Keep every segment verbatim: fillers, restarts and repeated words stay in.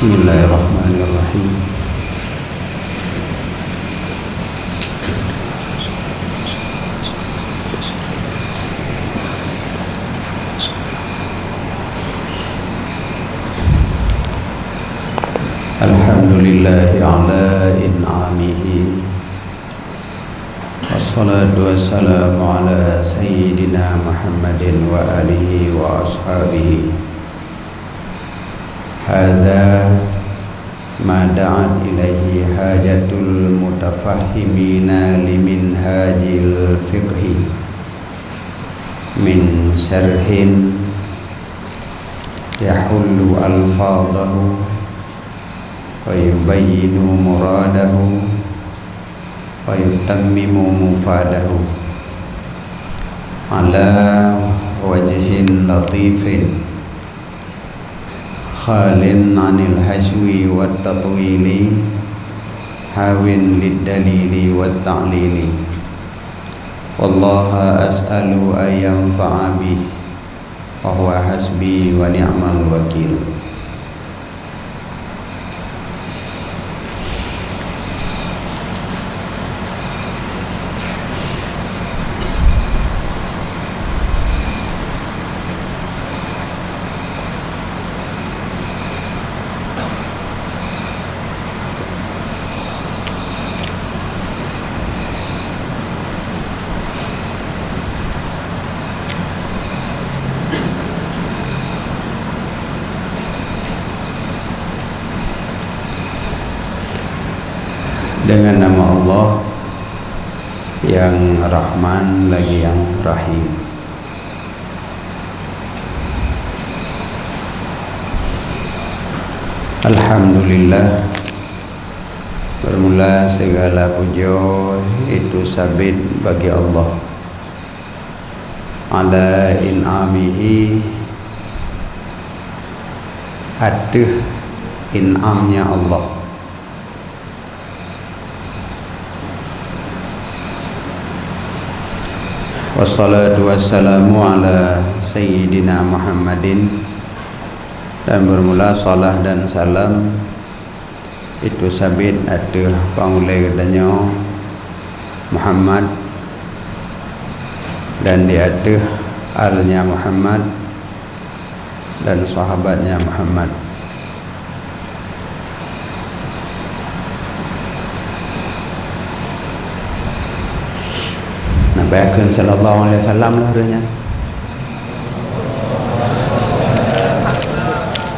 Bismillahirrahmanirrahim. Alhamdulillahi ala in'amihi. Wassalatu wassalamu ala sayyidina Muhammadin wa alihi wa ashabihi. Hadza ma da'at ilaihi hajatul mutafahhimina liminhajil fiqhi min syarhin yahullu alfadhahu wa yubayyinu muradahu wa yutammimu mufadahu ala wajhin latifin khalin anil haswi wat tatwili hawin lid dalili wat ta'lili. Wallaha as'alu an yanfa'a bih wa huwa hasbi wa ni'mal wakil. Dengan nama Allah yang Rahman lagi yang Rahim. Alhamdulillah, bermula segala puja itu sabit bagi Allah. Ala in'amihi, ateueh in'amnya Allah. Wassalatu wassalamu ala sayyidina Muhammadin, dan bermula salah dan salam itu sabit ateueh panghulée geutanyoe Muhammad dan di ateueh alnya Muhammad dan sahabatnya Muhammad. Nah, bèk kheun sallallahu alaihi wasallam lah ureueng nyan.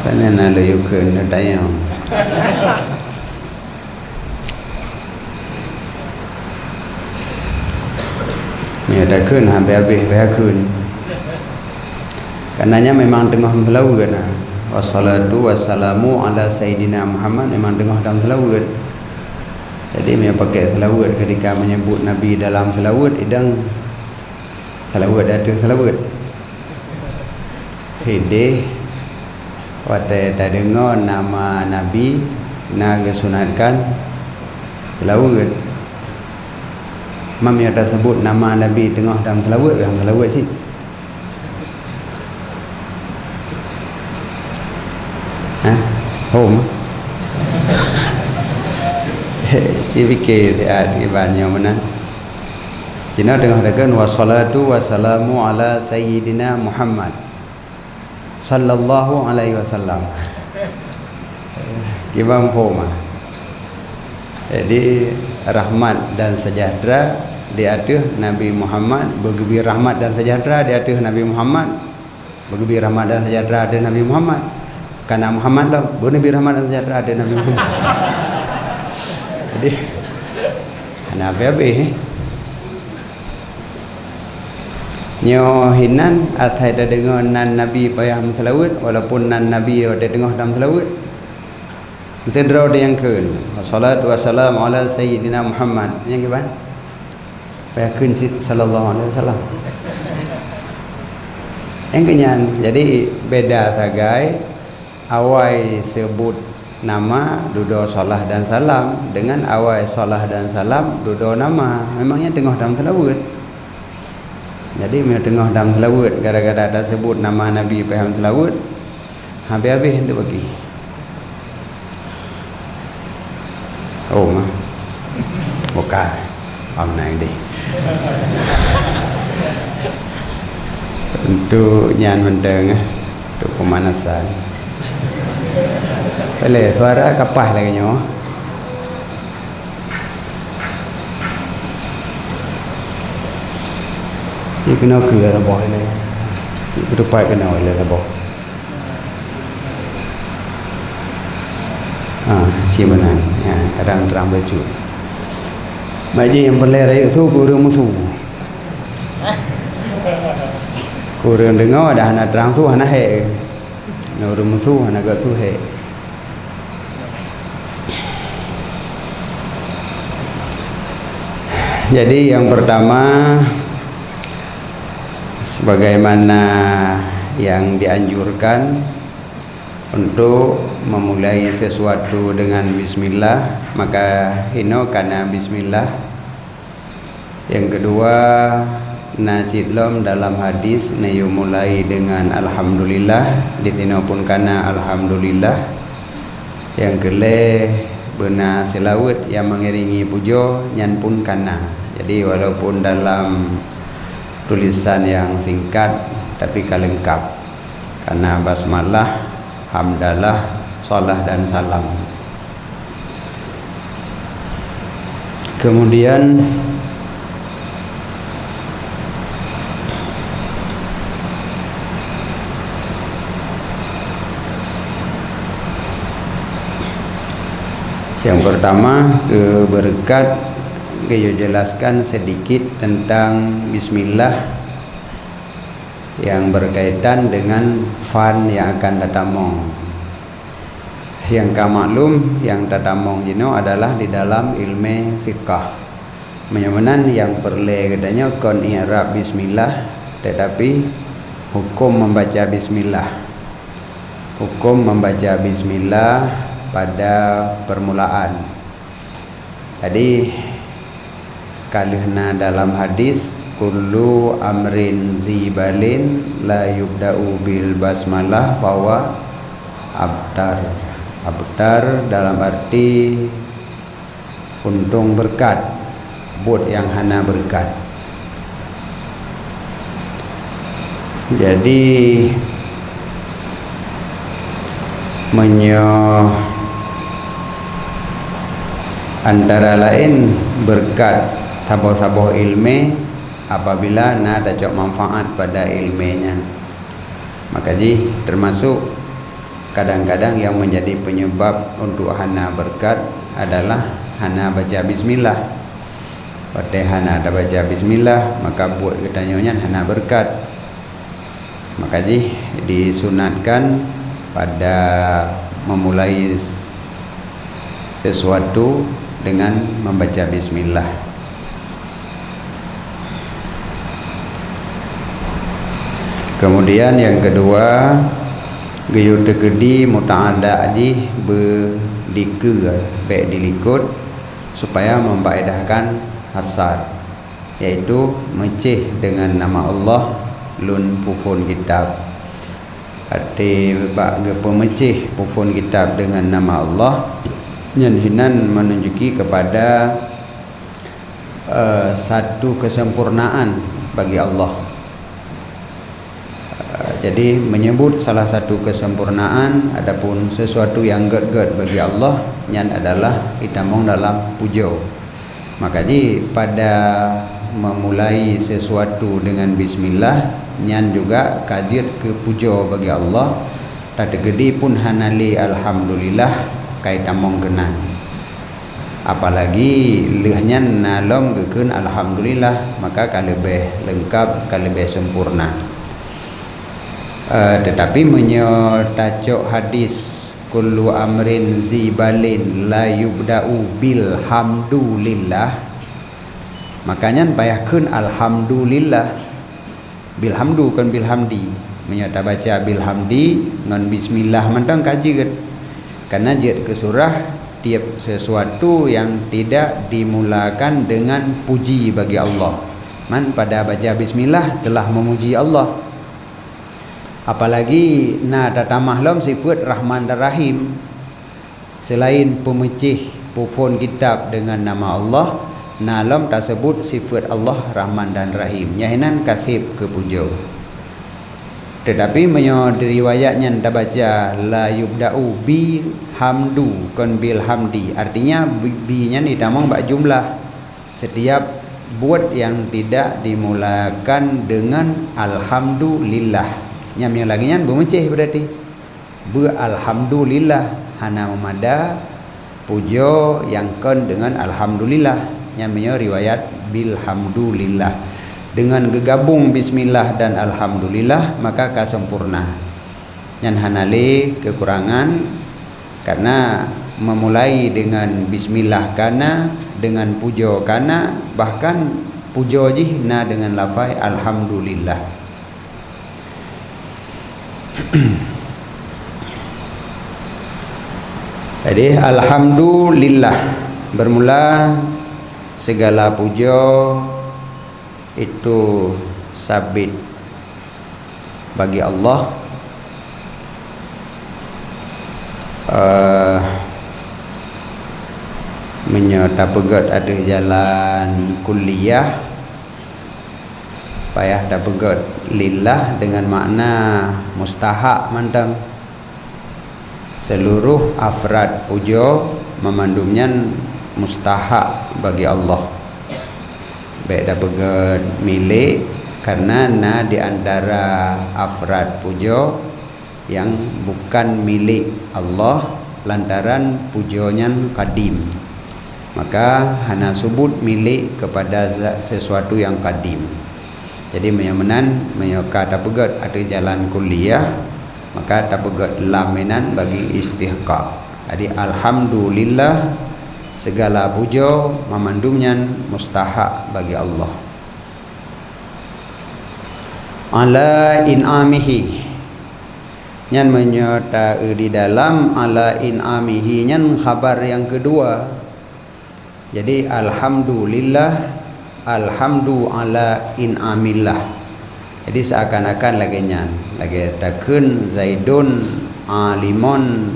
Kan na lé yue kheun tanyong. Nyoe takheun habéh-habéh bèk kheun. Karena nyan memang teungoh meuseulaweuet na. Wassalatu wassalamu ala sayyidina Muhammad, memang teungoh dalam seulaweuet. Jadi meunyoe pakai seulaweuet ketika menyebut Nabi dalam seulaweuet, idang seulaweuet di ateueh seulaweuet. Hideh, watèe tadeungoe nama Nabi na geusunatkan seulaweuet. Meunyoe taseubut nama Nabi teungoh dalam seulaweuet, dalam seulaweuet cit. Hah? Hom? Ci pike siat kiban nyoe meunan. Cina teungoh takheun, "Wassalatu wassalamu ala sayyidina Muhammad sallallahu alaihi wasallam." Kiban phom ah. Jadi, rahmat dan sejahtera di ateueh Nabi Muhammad, beugeubri rahmat dan sejahtera di ateueh Nabi Muhammad, beugeubri rahmat dan sejahtera ateueh Nabi Muhammad. Kana Muhammad lom, beuneubri rahmat dan sejahtera ateueh Nabi Muhammad. Jadi, hana habéh-habéh, eh. Nyoe hinan asai tadeungoe nan Nabi payah meuseulaweuet, walaupun nan Nabi watèe teungoh dalam seulaweuet. Meusidroe nyang kheun, "Wassalatu wassalamu ala sayyidina Muhammad." Nyang kiban? Payah kheun cit, "Sallallahu alaihi wasallam." Nyang keunyan, jadi beda sagai awai seubut nama dudoe salah dan salam, dengan awai salah dan salam dudoe nama. Memang nyan teungoh dalam seulaweuet. Jadi, meunyoe teungoh dalam seulaweuet, gara-gara taseubut nama Nabi payah meuseulaweuet, habéh-habéh enteuk bagi. Oh, mah. Bukan. Am nai deh. Untuk nyan mantong, eh. Untuk pemanasan. Boleh, suara kapah lagi nyoe. Cit keunoe keu lé saboh ilée. Cit keutupat keunoe ilée saboh. Ha, cit meunan. Ha, kadang trang bacut. Mak jih nyang peureulée rayeuk su keu ureueng meusu. Keu ureueng deungoe dah hana trang su, hana hék. Nyoe ureueng meusu hana geusu hék. Jadi, yang pertama, sebagaimana yang dianjurkan untuk memulai sesuatu dengan bismillah, maka hino kana bismillah. Nyang keudua, na cit lom dalam hadis neuyue mulai deungon alhamdulillah, disinoe pun kana alhamdulillah. Nyang keulhée, beuna seulaweuet nyang mengiringi pujoe, nyan pun kana. Jadi, walaupun dalam tulisan nyang singkat, tapi ka leungkap. Kana basmalah, hamdalah, shalah dan salam. Kemudian, yang pertama, keu beureukat, geuyue jelaskan sedikit tentang bismillah yang berkaitan dengan fan yang akan tatamong. Nyang ka maklum, nyang tatamong jinoe adalah di dalam ilmu fiqah. Meunyoe meunan, nyang peureulée geutanyoe kon i'rab bismillah, tetapi huköm membaca bismillah. Huköm membaca bismillah pada permulaan. Jadi, ka lheueh na dalam hadis, "Kullu amrin zibalin la yubda'u bil basmalah fahuwa abtar." Abtar dalam arti untông beureukat, buet nyang hana beureukat. Jadi, meunyoe antara laén beureukat saboh-saboh iéleumé apabila na tacok manfaat pada iéleumé nyan, maka jih teumasok kadang-kadang nyang meunjadi peunyebab untuk hana beureukat adalah hana baca bismillah. Watée hana tabaca bismillah, maka buet geutanyoe nyan hana beureukat. Maka jih disunatkan pada memulai sesuatu dengan membaca bismillah. Kemudian yang kedua, geuyue teukeudi muta'adda jih beu dikeue, bék dilikot, supaya memfaedahkan hasar, yaitu meucéh deungon nama Allah lôn peuphon kitab. Arti bak geupeumeucéh peuphon kitab deungon nama Allah, nyan hinan menunjuki kepada, eh, satu kesempurnaan bagi Allah. Eh, jadi, menyebut salah satu kesempurnaan, adapun sesuatu yang gét-gét bagi Allah, nyan adalah itamong dalam pujoe. Maka jih, pada memulai sesuatu dengan bismillah, nyan juga ka jeuet keu pujoe bagi Allah, tateukeudi pun hana lé alhamdulillah ka itamong keunan. Apalagi lheueh nyan na lom geukheun alhamdulillah, maka ka leubeh leungkab, ka leubeh sempurna. Eh, teutapi meunyoe tacok hadis, "Kullu amrin zibalin la yubda'u bil hamdulillah," maka nyan payah kheun alhamdulillah. Bilhamdu kon bilhamdi. Meunyoe tabaca bilhamdi ngon bismillah mantong ka jeuet. Karena jeuet keu surah tieb sesuatu yang tidak dimulakan dengan puji bagi Allah. Man pada baca bismillah telah memuji Allah. Apalagi na tatamah lom sifeuet Rahman dan Rahim. Seulaén peumeucéh Peuphon kitab deungon nama Allah, na lom taseubut sifeut Allah Rahman dan Rahim. Nyan hinan ka seb keu pujoe. Teutapi meunyoe di riwayat nyan tabaca, "La yubda'u bi hamdu," kon "bil hamdi", artinya bi, bi nyan jitamong bak jumlah. Setiap buet nyang tidak dimulakan dengan alhamdulillah. Nyan meunyoe lagée nyan beumeucéh berarti. Beu alhamdulillah hana meumada, pujoe nyang kon deungon alhamdulillah. Nyan meunyoe riwayat bil hamdulillah. Deungon geugabong bismillah dan alhamdulillah, maka ka sempurna. Nyan hana lé keukurangan, karena meumulai deungon bismillah kana, deungon pujoe kana, bahkan pujoe jih na deungon lafai alhamdulillah. Jadi, alhamdulillah, bermula segala pujoe itu sabit bagi Allah. Eh, meunyoe tapeugét ateueh jalan kulliyah, payah tapeugét lillah deungon makna mustahak mantong. Seluruh afrad pujoe mamandum nyan mustahak bagi Allah. Bék tapeugét milék, karena na di antara afrad pujoe nyang bukan milék Allah lantaran pujoe nyan kadim. Maka hana subut milék keupada za-, sesuatu nyang kadim. Jadi, meunyoe meunan, meunyoe ka tapeugét ateueh jalan kulliyah, maka tapeugét lam inan bagi istihqaq. Jadi, alhamdulillah, segala pujoe mamandum nyan mustahak bagi Allah. Ala in'amihi. Nyan meunyoe ta-, di dalam ala in'amihi nyan khabar nyang keudua. Jadi, alhamdulillah, alhamdu ala in'amillah. Jadi, seakan-akan lagée nyan, lagée takheun Zaidun alimun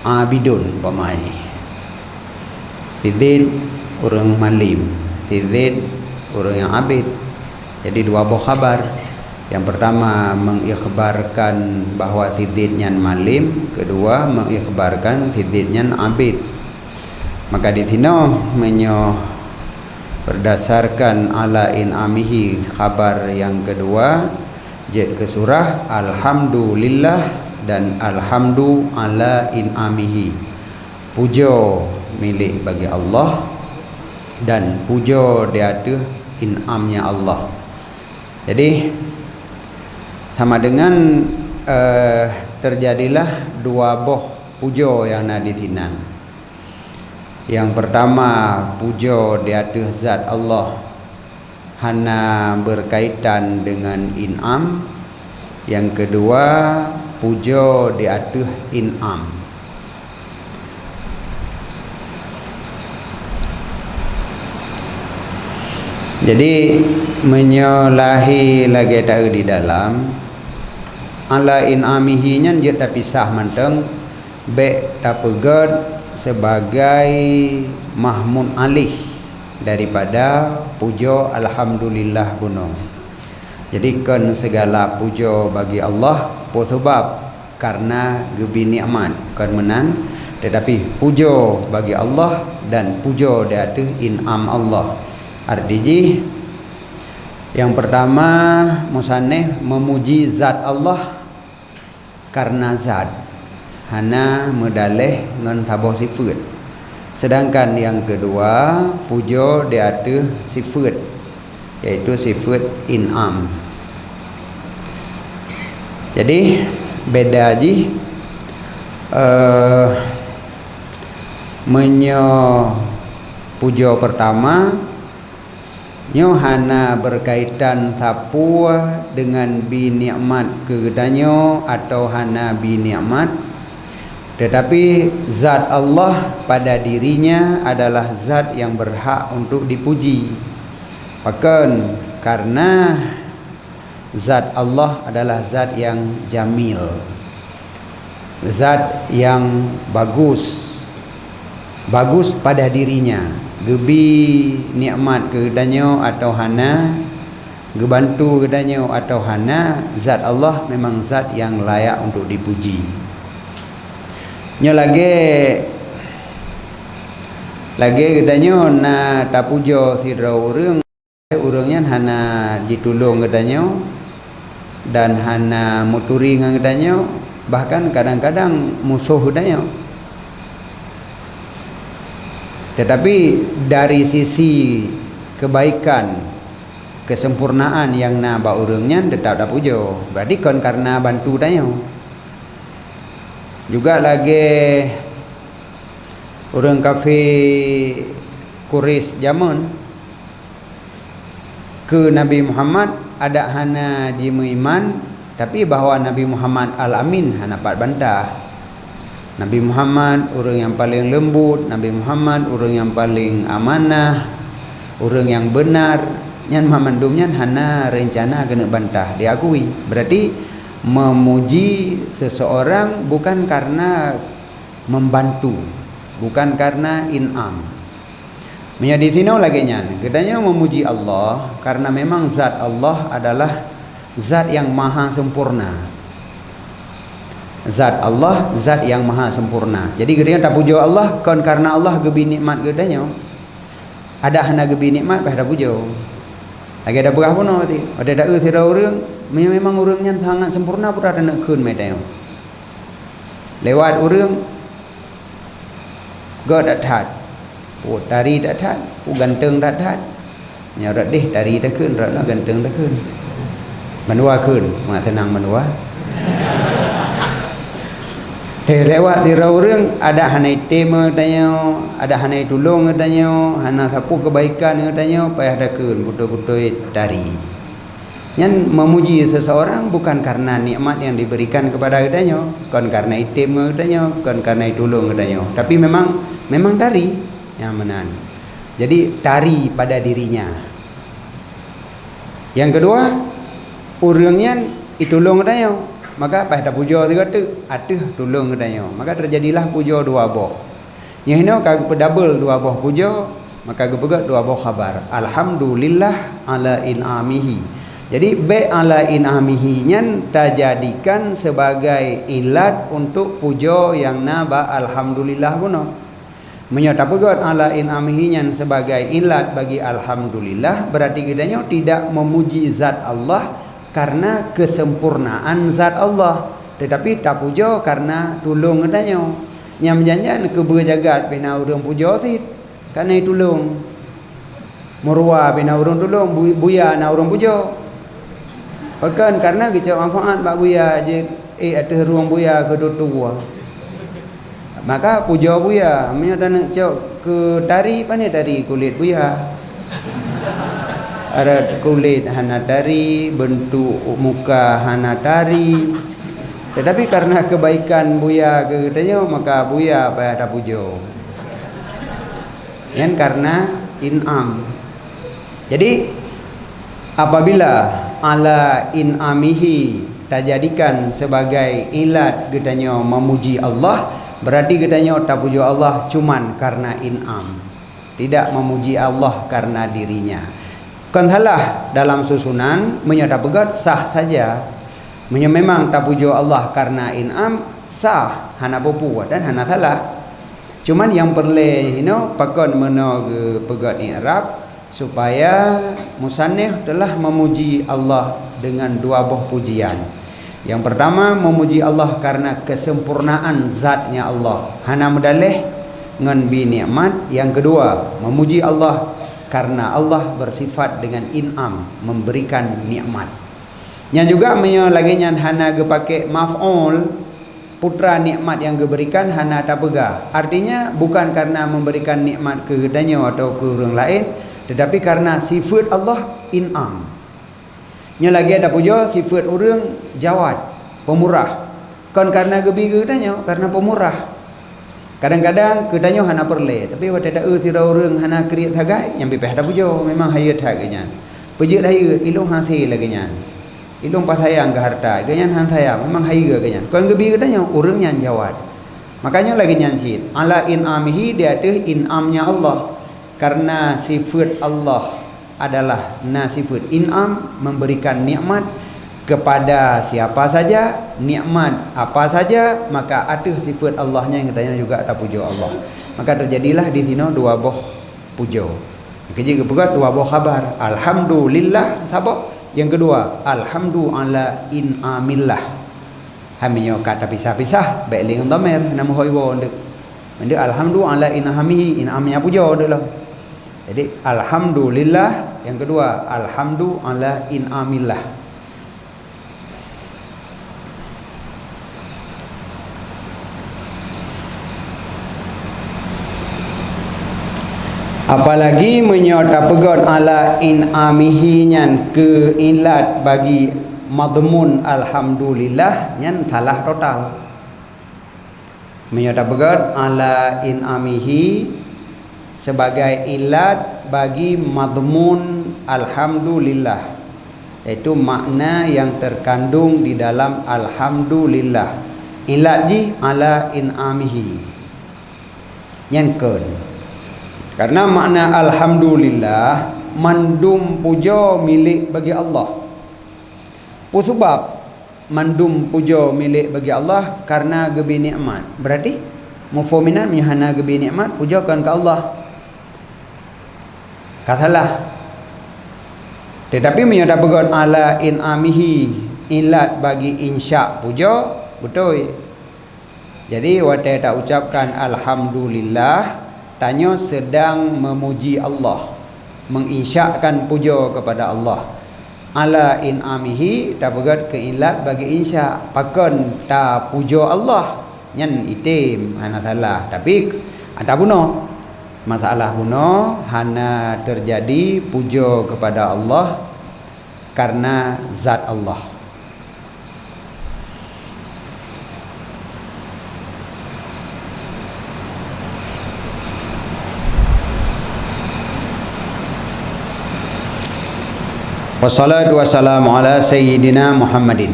abidun, umpama. Si Zaid ureuëng malem, si Zaid ureuëng nyang abid. Jadi, dua boh khabar. Yang pertama, mengikhbarkan bahwa si Zaid nyan malem. Kedua, mengikhbarkan si Zaid nyan abid. Maka di sinoe, meunyoe berdasarkan ala in'amihi, khabar yang kedua, jeuet keu surah alhamdulillah dan alhamdu ala in'amihi. Pujoe milék bagi Allah dan pujoe di ateueh in'amnya Allah. Jadi, sama dengan, eh, terjadilah dua boh pujoe nyang na di sinan. Yang pertama, pujoe di ateueh zat Allah, hana berkaitan dengan in'am. Yang kedua, pujoe di ateueh in'am. Jadi, meunyoe lahé lagée taeu di dalam, ala in'amihi nyan jeuet tapisah mantong, bék tapeugét sebagai mahmud alaih daripada pujoe alhamdulillah bunoe. Jadi, kon segala pujoe bagi Allah, peue sabab? Karena geubri nikmat, kon meunan, tetapi pujoe bagi Allah dan pujoe di ateueh in'am Allah. Arti jih, yang pertama, musannif memuji zat Allah karena zat, hana meudaleh ngon saboh sifeut. Sedangkan nyang keudua, pujoe di ateueh sifeut, yaitu sifeut in'am. Jadi, beda jih, eh, meunyoe pujoe pertama, nyoe hana berkaitan sapeue dengan bri nikmat keu geutanyoe atawa hana bri nikmat, tetapi zat Allah pada dirinya adalah zat yang berhak untuk dipuji. Pakon? Karena zat Allah adalah zat yang jamil, zat yang bagus. bagus pada dirinya, geubi nikmat keu geutanyoe atawa hana, geubantu geutanyoe atawa hana, zat Allah memang zat nyang layak untuk dipuji. Nyoe lagée, lagée geutanyoe na tapujoe sidroe ureuëng, ureuëng nyan hana jitulông geutanyoe dan hana meuturi ngon geutanyoe, bahkan kadang-kadang musoh geutanyoe. Tetapi dari sisi kebaikan, kesempurnaan nyang na bak ureuëng nyan teutap tapujoe. Berarti kon karena bantu tanyoe. Juga lagée ureuëng kafé Quraisy jameun, keu Nabi Muhammad adak hana jimeuiman, tapi bahwa Nabi Muhammad Al-Amin hana pat bantah. Nabi Muhammad ureuëng nyang paleng leumbut, Nabi Muhammad ureuëng nyang paleng amanah, ureuëng nyang beunar, nyan mandum nyan hana reuncana keuneuk bantah, diakui. Berarti memuji seseorang bukan karena membantu, bukan karena in'am. Meunyoe di sinoe lagée nyan, geutanyoe meumuji Allah karena memang zat Allah adalah zat nyang maha sempurna. Zat Allah, zat nyang maha sempurna. Jadi geutanyoe tapujoe Allah kon karena Allah geubi nikmat geutanyoe. Adak hana geubi nikmat, bah tapujoe. Lagée tapeugah bunoe tadi, watée taeu sidroe ureuëng, meunyoe memang ureuëng nyan sangat sempurna, peue taneuk kheun meutanyoe. Lewat ureuëng, gét that-that, peue tari that-that, peue ganteng that-that. Nyoe rot deh tari takheun, rot na ganteng takheun. Mandua kheun, mak seunang mandua. Teuh lewat sidroe ureuëng, adak hana item geutanyoe, adak hana itulông geutanyoe, hana sapeue keubaikan geutanyoe, payah takheun beutôi-beutôi tari. Nyan meumuji seseorang bukan karena nikmat yang diberikan kepada geutanyoe, kon karena item geutanyoe, kon karena itulông geutanyoe, tapi memang, memang tari nyang meunan. Jadi tari pada dirinya. Nyang keudua, ureuëng nyan itulông geutanyoe, maka bah tapujoe sigoe teuk ateueh tulông geutanyoe, maka teujadilah pujoe dua boh. Nyoe hinoe ka geupeudabel dua boh pujoe, maka geupeugét dua boh khabar, "Alhamdulillah ala in'amihi." Jadi bék "ala in'amihi" nyan tajadikan sebagai ilat untuk pujoe nyang na bak alhamdulillah bunoe. Meunyoe tapeugét "ala in'amihi" nyan sebagai ilat bagi alhamdulillah, berarti geutanyoe tidak memuji zat Allah karena kesempurnaan zat Allah, tetapi tapujoe karena tulông geutanyoe. Nyang meujan-jan keubeue jagat pih na ureuëng pujoe cit, karena itulông. Meuruwa pih na ureuëng tulông, bu-, buya na ureuëng pujoe. Pakon? Karena geucok manfaat bak buya jeuet ék ateueh rueng buya keu tutoe. Maka pujoe buya, meunyoe taneuk cok keu tari, pane tari kulét buya. Rot kulét hana tari, beuntuk muka hana tari. Tetapi karena kebaikan buya keu geutanyoe, maka buya payah tapujoe. Nyan karena in'am. Jadi, apabila "ala in'amihi" tajadikan sebagai ilat geutanyoe memuji Allah, berarti geutanyoe tapujoe Allah cuman karena in'am, tidak memuji Allah karena dirinya. Kon salah dalam susunan, meunyoe tapeugét sah saja. Meunyoe memang tapujoe Allah karena in'am, sah, hana peue-peue dan hana salah. Cuman nyang peureulée hinoe pakon meunoe geupeugét i'rab, supaya musannif telah memuji Allah dengan dua boh pujian. Nyang pertama, memuji Allah karena kesempurnaan zatnya Allah, hana meudaléh ngon bi nikmat. Nyang keudua, memuji Allah karena Allah bersifat dengan in'am, memberikan nikmat. Nyan juga meunyoe lagée nyan hana geupaké maf'ul, putra nikmat nyang geuberikan hana tapeugah. Artinya, bukan karena memberikan nikmat keu geutanyoe atawa keu ureuëng laén, tetapi karena sifeuet Allah in'am. Nyoe lagée tapujoe sifeuet ureuëng Jawad, pemurah. Kon karena geubi keu geutanyoe, karena pemurah. Kadang-kadang geutanyoe hana peureulée, tapi watée taeu sidroe ureuëng hana kriet sagai, nyan pih payah tapujoe, memang hayeue that geuhnyan. Peujeuet hayeue, ilong hase lagée nyan. Ilong pasayang keu harta, geuhnyan han sayang, memang hayeue geuhnyan. Kon geubi geutanyoe, ureuëng nyan Jawad. Makanya lagée nyan cit, ala in'amihi, di ateueh in'amnya Allah. Karena sifat Allah adalah na sifat in'am, memberikan nikmat kepada siapa saja, nikmat apa saja, maka ateueh sifat Allah nyan geutanyoe juga tapujoe Allah. Maka terjadilah di sinoe dua boh pujoe. Keujeuet geupeugah dua boh khabar. Alhamdulillah saboh, nyang keudua, alhamdu ala in'amillah. Hai meunyoe ka tapisah-pisah, bék lé ngon dhamér, na meuhôi woe ndeuek. Ndeuek alhamdu ala in'amihi, in'amnya pujoe deuh lom. Jadi alhamdulillah, nyang keudua alhamdu ala in'amillah. Apalagi meunyoe tapeugét ala in'amihi nyan keu ilat bagi madhmun alhamdulillah, nyan salah total. Meunyoe tapeugét ala in'amihi sebagai ilat bagi madhmun alhamdulillah, yaitu makna yang terkandung di dalam alhamdulillah. Ilat jih ala in'amihi. Nyan kon. Karena makna alhamdulillah, mandum pujoe milék bagi Allah. Peue sabab mandum pujoe milék bagi Allah? Karena geubri nikmat. Berarti, mufhum inan meunyoe hana geubri nikmat, pujoe kon keu Allah. Ka salah. Tetapi meunyoe tapeugét ala in'amihi, ilat bagi insya pujoe, beutôi. Jadi watée taucapkan alhamdulillah, tanyoe sedang memuji Allah, menginsyakan pujoe kepada Allah. Ala in'amihi tapeugét keu ilat bagi insya, pakon tapujoe Allah, nyan item hana salah, tapi ata bunoe. Masalah bunoe hana terjadi pujoe kepada Allah karena zat Allah. Wassalatu wassalamu ala sayyidina Muhammadin.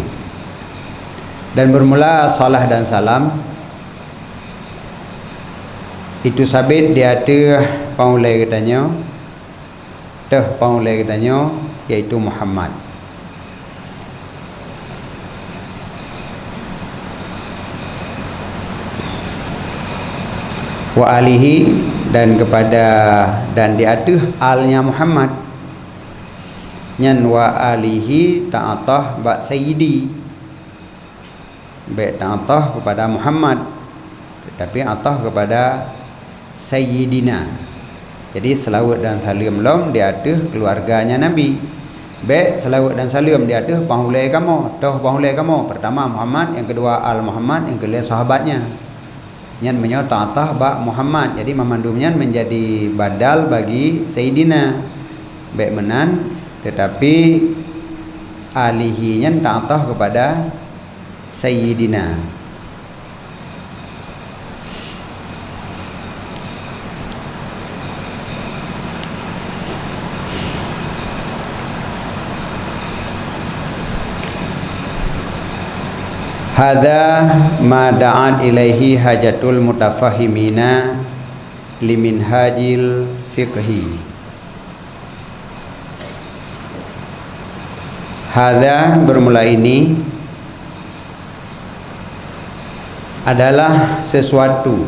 Dan bermula salah dan salam itu sabit di ateueh paulée geutanyoe, teuh paulée geutanyoe, yaitu Muhammad. Wa alihi, dan kepada, dan di ateueh alnya Muhammad. Nyan wa alihi ta'atah bak sayyidi. Bék ta'atah kepada Muhammad, tetapi atah kepada sayyidina. Jadi seulaweuet dan saleuem lom di ateueh keuluarganya Nabi. Bék seulaweuet dan saleuem di ateueh paulée kamoe, toh paulée kamoe. Pertama Muhammad, nyang keudua al Muhammad, nyang keulhée sahabatnya. Nyan meunyoe ta'atah bak Muhammad. Jadi mamandum nyan menjadi badal bagi sayyidina. Bék meunan, tetapi alihi nyan ta'atah kepada sayyidina. Hadza ma da'at ilaihi hajatul mutafahhimina liminhajil fiqhi. Hadza, bermula ini, adalah sesuatu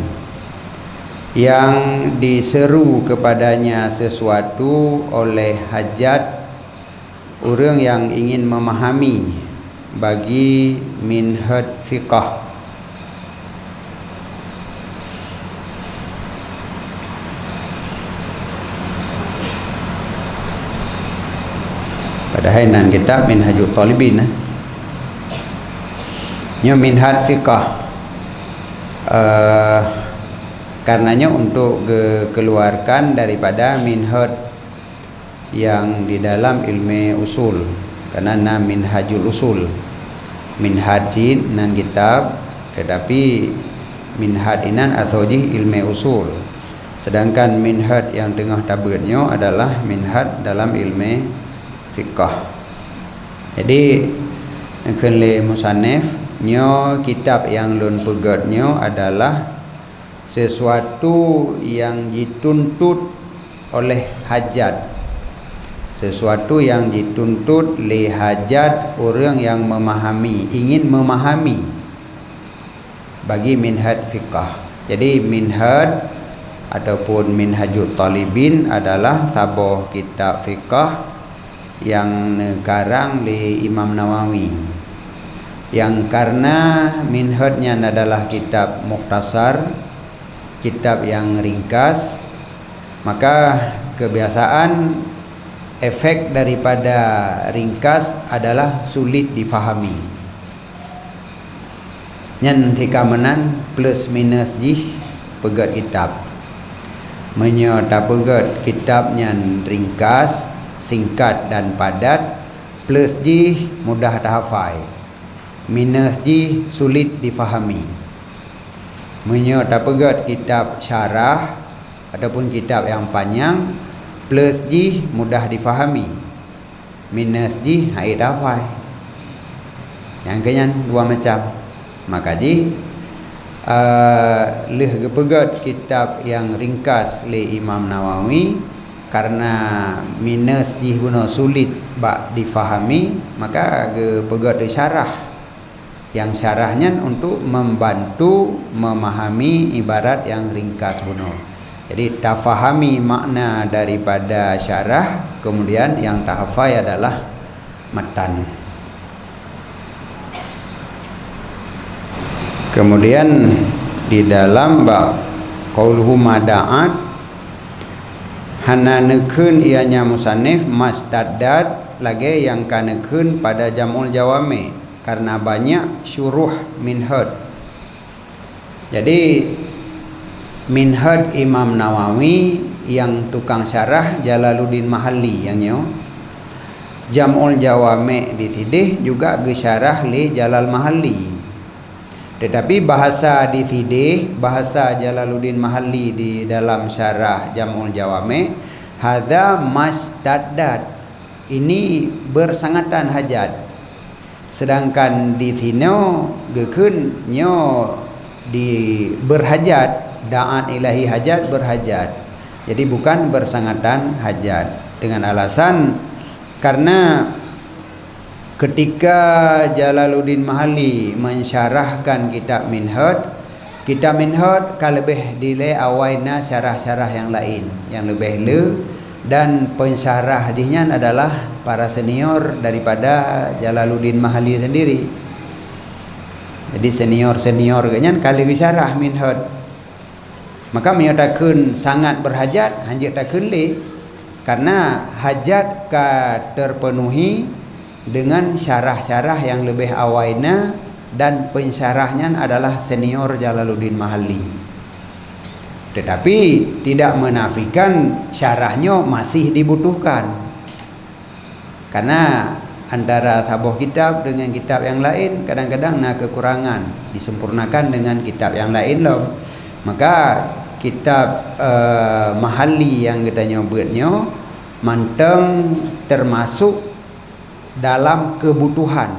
yang diseru kepadanya sesuatu oleh hajat ureuëng yang ingin memahami bagi minhaj fiqah. Padahai nan kitab Minhajut Talibin, eh. Nyoe minhaj fiqah. Eh, karenanya untuk dikeluarkan daripada minhaj yang di dalam ilmu usul, karena na minhajul usul. Minhaj cit nan kitab, tetapi minhaj inan asoe jih ilmu usul. Sedangkan minhaj yang teungoh tabeuet nyoe adalah minhaj dalam ilmu fiqah. Jadi, kheun lé musannif, Nyoe kitab nyang lôn peugét nyoe adalah sesuatu nyang jituntut oleh hajat. Sesuatu nyang jituntut lé hajat ureuëng nyang memahami, ingin memahami bagi minhaj fiqah. Jadi minhaj ataupun minhajut talibin adalah saboh kitab fiqah nyang neukarang lé Imam Nawawi. Nyang karena minhaj nyan adalah kitab mukhtasar, kitab nyang ringkas, maka kebiasaan efek daripada ringkas adalah sulit difahami. Nyan tika meunan plus minus jih peugét kitab. Meunyoe tapeugét kitab nyan ringkas, singkat dan padat, plus jih mudah tahafai. Minus jih sulit difahami. Meunyoe tapeugét kitab syarah ataupun kitab nyang panyang, plus jih mudah difahami. Minus jih hana tahafai. Nyang keunyan dua macam. Maka jih, eh, lheueh geupeugét kitab nyang ringkas lé Imam Nawawi, karena minus jih bunoe sulit bak difahami, maka geupeugét syarah. Nyang syarah nyan untuk membantu memahami ibarat nyang ringkas bunoe. Jadi tafahami makna daripada syarah, kemudian nyang tahafai adalah matan. Kemudian di dalam bab qauluhu ma da'at, hana neukheun ianya musannif mastaddat lagée nyang ka neukheun pada Jam'ul Jawami', karena banyak syuruh minhaj. Jadi minhaj Imam Nawawi nyang tukang syarah Jalaluddin Mahalli nyang nyoe. Jam'ul Jawami' di sideh juga geusyarah lé Jalal Mahalli. Tetapi bahasa di sideh, bahasa Jalaluddin Mahalli di dalam syarah Jam'ul Jawami', hadza mastaddat, ini bersangatan hajat. Sedangkan di sinoe geukheun nyoe di berhajat, da'at ilahi hajat berhajat. Jadi bukan bersangatan hajat. Dengan alasan karena ketika Jalaluddin Mahalli mensyarahkan kitab Minhaj, kitab Minhaj ka leubeh dilée awai na syarah-syarah nyang laén nyang leubeh le, dan pensyarah jih nyan adalah para senior daripada Jalaluddin Mahalli sendiri. Jadi senior-senior geuh nyan ka lheueh geusyarah Minhaj. Maka meunyoe takheun sangat berhajat, hanjeuet takheun lé, karena hajat ka terpenuhi dengan syarah-syarah nyang leubeh awai na, dan pensyarah nyan adalah senior Jalaluddin Mahalli. Tetapi tidak menafikan syarah nyoe masih dibutuhkan. Karena antara saboh kitab dengan kitab nyang laén kadang-kadang na kekurangan, disempurnakan dengan kitab nyang laén lom. Maka kitab, eh, Mahalli nyang geutanyoe beuet nyoe mantong termasuk dalam kebutuhan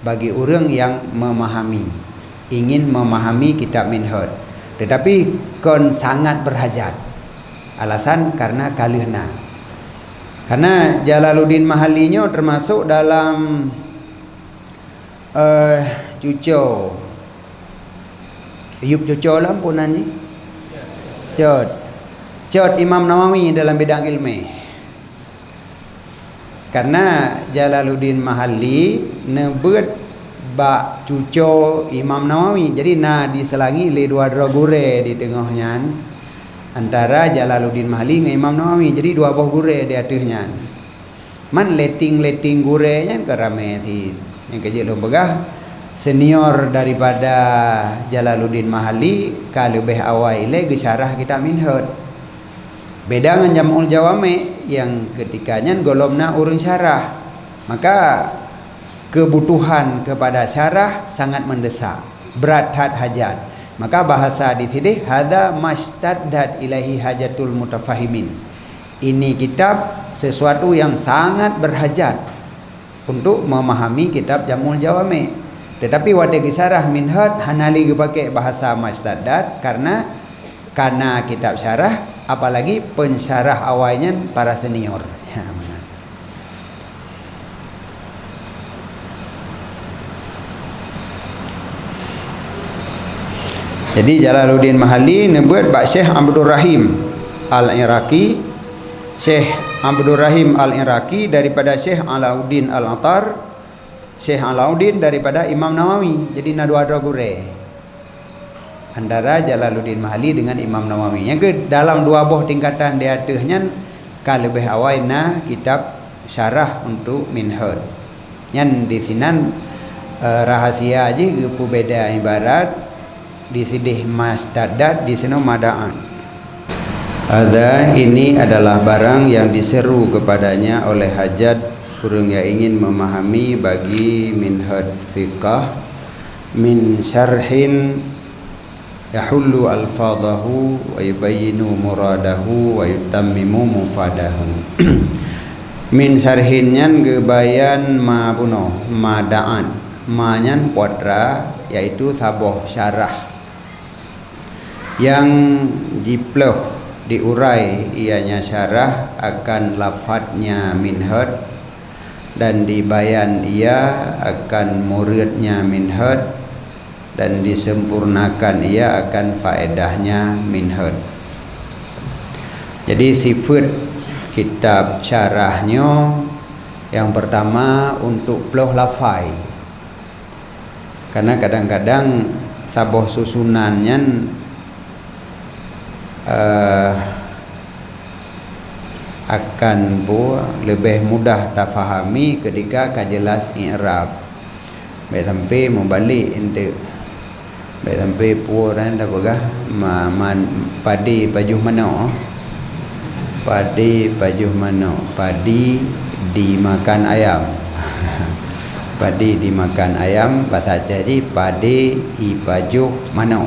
bagi ureuëng nyang memahami, ingin memahami kitab Minhaj, tetapi kon sangat berhajat. Alasan karena ka lheueh na. Karena Jalaluddin Mahalli nyoe termasuk dalam, eh, cuco, yup cuco lah ampunan jih. Cot. Cot Imam Nawawi dalam bidang ilmu. Karena Jalaluddin Mahalli neubeuet bak cuco Imam Nawawi. Jadi na diseulangi lé dua droe gurée di teungoh nyan, antara Jalaluddin Mahalli ngon Imam Nawawi. Jadi dua boh gurée di ateueh nyan. Man leting-leting gurée nyan ka ramé thon. Nyang ka jeuet lôn peugah, senior daripada Jalaluddin Mahalli ka leubeh awai ilée geusyarah kitab Minhaj. Beda ngon Jam'ul Jawami' nyang keutika nyan gohlom na ureuëng syarah. Maka keubutuhan keupada syarah sangat meundesak, brat that hajat. Maka bahasa di sideh, "Hadza mashtaddat ilaihi hajatul mutafahimin." Ini kitab sesuatu yang sangat berhajat untuk memahami kitab Jam'ul Jawami'. Tetapi watée geusyarah Minhaj hana lé geupaké bahasa mustadrak karena, karena kitab syarah, apalagi pensyarah awai nyan para senior. Ya, meunan. Jadi Jalaluddin Mahalli neubeuet bak Syekh Abdurrahim Al-Iraqi, Syekh Abdurrahim Al-Iraqi daripada Syekh Alauddin Al-Attar, Syekh Alauddin daripada Imam Nawawi. Jadi na dua droe gurée antara Jalaluddin Mahalli dengan Imam Nawawi. Nyang keu dalam dua boh tingkatan di ateueh nyan ka leubeh awai na kitab syarah untuk Minhaj. Nyan di sinan, eh, rahasia jih geupeubeda ibarat di sideh mustadrak, di sinoe mustadrak. Hadza, ini adalah barang yang diseru kepadanya oleh hajat ureuëng yang ingin memahami bagi Minhaj Fiqah, min syarhin yahullu alfadhahu wa yubayyinu muradahu wa yutammimu mufadahu. Min syarhin nyan geubayan ma bunoe, ma da'an. Ma nyan potra, yaitu saboh syarah. Nyang jiplôh diurai ianya syarah akan lafadznya Minhaj, dan dibayan ia akan muridnya Minhaj, dan disempurnakan ia akan faedahnya Minhaj. Jadi sifeuet kitab syarah nyoe, nyang pertama untuk plôh lafai. Karena kadang-kadang saboh susunan nyan, eh, akan bu-, leubeh mudah tafahami ketika ka jelas i'rab. Bék sampai meubalek enteuk. Bék sampai peue ureuëng tapeugah ma-, man-, padé pajoh manok. Padé pajoh manok. Padé dimakan ayam. Padé dimakan ayam, bahasa Aceh jih padé ipajoh manok.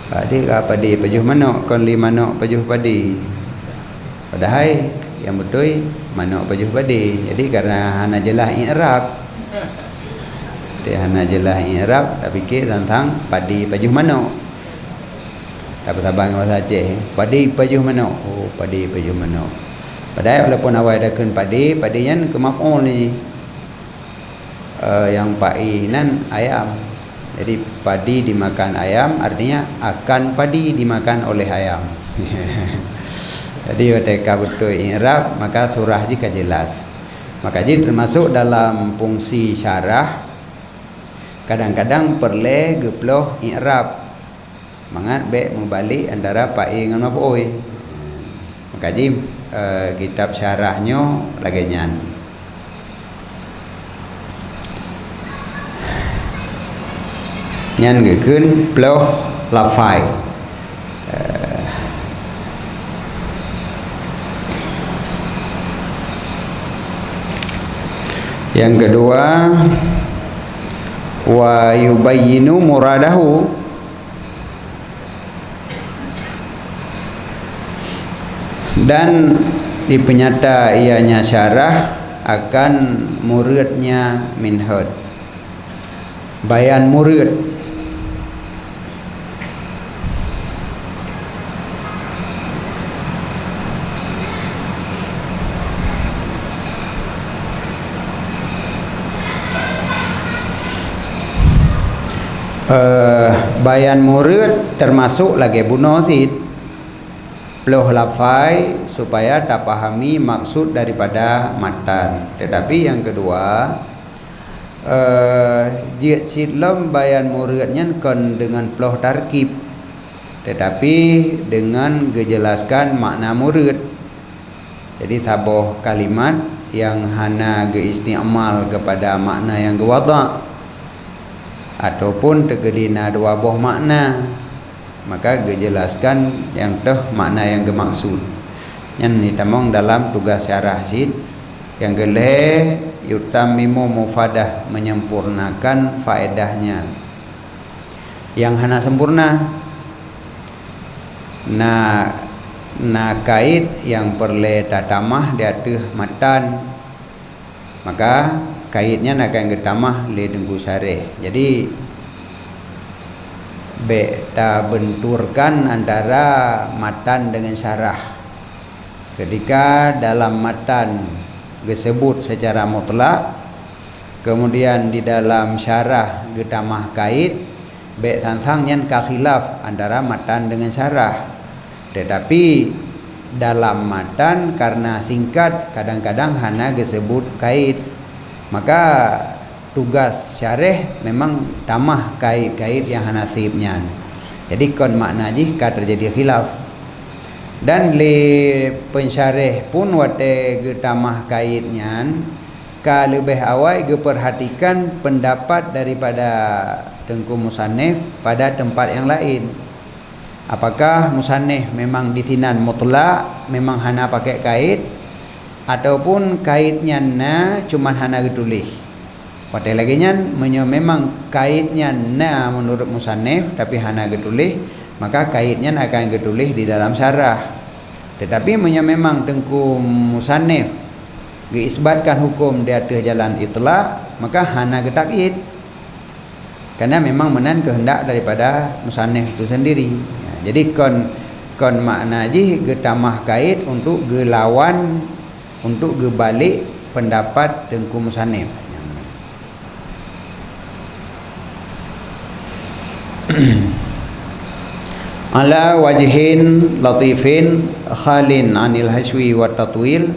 Padé ka padé pajoh manok, kon lé manok pajoh padé. Padahai nyang beutôi manok pajoh padé. Jadi karena hana jeulaih i'rab. Jadi hana jeulaih i'rab, tapike teuntang padé pajoh manok. Tapeusaban ngon bahasa Aceh, padé pajoh manok. Oh, padé pajoh manok. Padahai walaupun awai takheun padé, padé nyan keu maf'ul ni. Eh, nyang pa'i nan ayam. Jadi, padi dimakan ayam, artinya akan padi dimakan oleh ayam. Jadi, watée ka beutôi i'rab, maka surah jih ka jelas. Maka jih teumasok dalam fungsi syarah, kadang-kadang peureulée geuplôh i'rab. Mangat bék meubalek antara pa'i ngon maf'ul. Maka jih, eh, kitab syarah nyoe lagée nyan. Nyan geukheun plôh lafai. Eh, nyang keudua, wa yubayyinu muradahu. Dan dipeunyata ianya syarah akan mureudnya Minhaj. Bayan mureud. Eh, bayan mureud teumasok lagée bunoe cit, plôh lafai supaya tapahami maksud daripada matan. Tetapi nyang keudua, eh, jeuet cit lom bayan mureud nyan kon deungon plôh tarkib, tetapi deungon geujelaskan makna mureud. Jadi, saboh kalimat nyang hana geuistimal keupada makna nyang geuwadha, ataupun teukeudi na dua boh makna, maka geujelaskan nyang toh makna nyang geumaksud. Nyan jitamong dalam tugaih syarah cit. Nyang keulhée, yutammimu mufadah, menyempurnakan faedahnya. Nyang hana sempurna, na, na kait nyang peureulée tatamah di ateueh matan. Maka, Kait nyan akan geutamah lé Teungku Syareh. Jadi, bék tabenturkan antara matan dengan syarah. Ketika dalam matan geusebut secara mutlak, kemudian di dalam syarah geutamah kait, bék sang-sang nyan ka khilaf antara matan dengan syarah. Tetapi dalam matan karena singkat, kadang-kadang hana geusebut kait. Maka tugas syareh memang tamah kait-kait nyang hana seb nyan. Jadi kon makna jih ka teujadi khilaf. Dan lé pensyareh pun watée geutamah kait nyan ka leubeh awai geupeurhatikan pendapat daripada Teungku Musannif pada teumpat nyang laén. Apakah Musannif memang disinan mutlak, memang hana pakai kait, ataupun kait nyan na, cuman hana geutuléh? Watée lagée nyan, meunyoe memang kait nyan na meunurot Musannif, tapi hana geutuléh, maka kait nyan akan geutuléh di dalam syarah. Tetapi meunyoe memang Teungku Musannif geuisbatkan huköm di ateueh jalan itlak, maka hana geutakyid. Karena memang meunan keuheundak daripada Musannif itu sendiri. Ya, jadi kon, kon makna jih geutamah kait untuk geulawan, untuk geubalek pendapat Teungku Musannif. Ala wajhin latifin khalin anil haswi wa tatwil.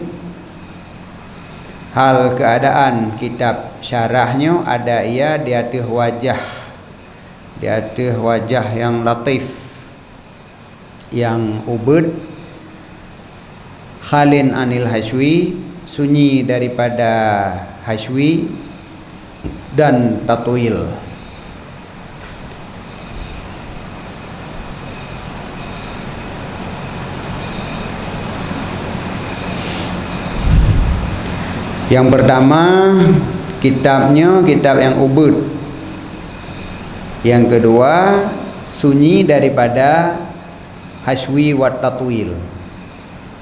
Hal keadaan kitab syarah nyoe ada ia di ateueh wajah, di ateueh wajah nyang latif, nyang ubit, khalin anil haswi, sunyi daripada haswi dan tatwil. Yang pertama, kitab nyoe kitab nyang ubit. Yang kedua, sunyi daripada haswi wa tatwil.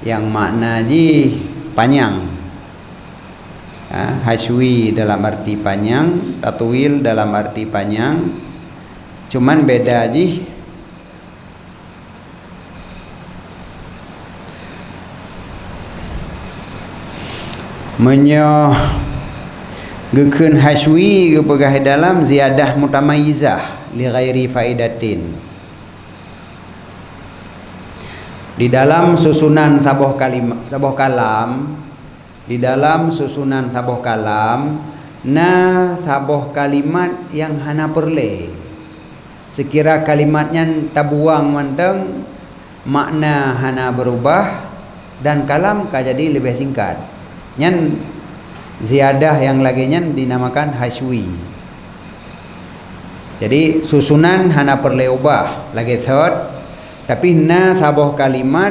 Yang makna jih panyang. Ha, haswi dalam arti panyang, tatwil dalam arti panyang. Cuman beda jih, meunyoe geukheun haswi geupeugah dalam ziyadah mutamayyizah li ghairi faidatin. Di dalam susunan saboh kalima-, saboh kalam, di dalam susunan saboh kalam, na saboh kalimat nyang hana peureulée. Seukira kalimat nyan tabuang mantong, makna hana beurubah, dan kalam ka jadi leubeh singkat. Nyan ziyadah nyang lagée nyan dinamakan haswi. Jadi, susunan hana peureulée ubah, lagée thot, tapi na saboh kalimat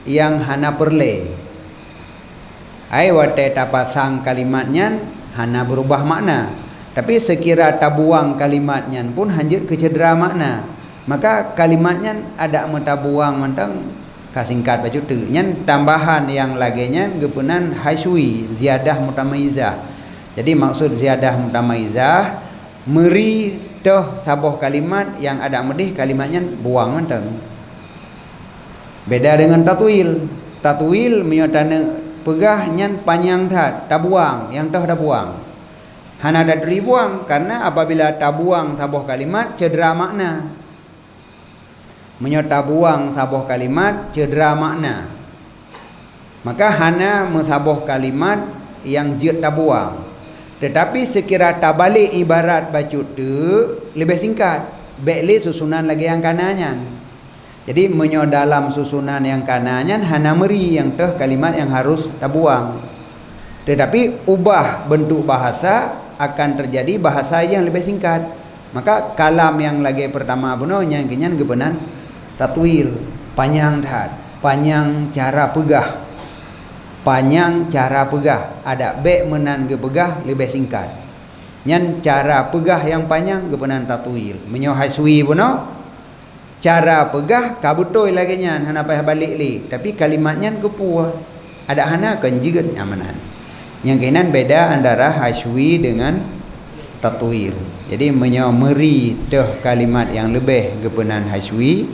nyang hana peureulée. Ai watée tapasang kalimat nyan hana beurubah makna, tapi seukira tabuang kalimat nyan pun hanjeuet keu cedera makna, maka kalimat nyan adak meutabuang mantong ka singkat bacut teuk. Nyan tambahan nyang lagée nyan geupeunan haswi, ziyadah mutamayyizah. Jadi maksud ziyadah mutamayyizah, meuri toh saboh kalimat nyang adak meudeh kalimat nyan buang mantong. Beda deungon tatwil. Tatwil meunyoe taneuk peugah nyan panyang that, tabuang, nyang toh tabuang. Hana taturi buang, karena apabila tabuang saboh kalimat, cedera makna. Meunyoe tabuang saboh kalimat, cedera makna, maka hana meusaboh kalimat nyang jeuet tabuang. Teutapi seukira tabalek ibarat bacut teuk, leubeh singkat, bék lé susunan lagée nyang kana nyan. Jadi, meunyoe dalam susunan nyang kana nyan hana meuri nyang toh kalimat nyang harôh tabuang. Teutapi, ubah beuntuk bahasa akan teujadi bahasa nyang leubeh singkat. Maka, kalam nyang lagée peurtama bunoe nyang keu nyan geupeunan tatwil, panyang that, panyang cara peugah. Panyang cara peugah, adak bék meunan geupeugah leubeh singkat. Nyan cara peugah nyang panyang geupeunan tatwil. Meunyoe haswi bunoe, cara peugah ka beutôi lagée nyan, hana payah balek lé, tapi kalimat nyan geupuwoe. Adak hana kon jeuet nyang meunan. Nyang keunan beda antara hasywi dengan tatwil. Jadi, meunyoe meuri teuh kalimat nyang leubeh geupeunan hasywi,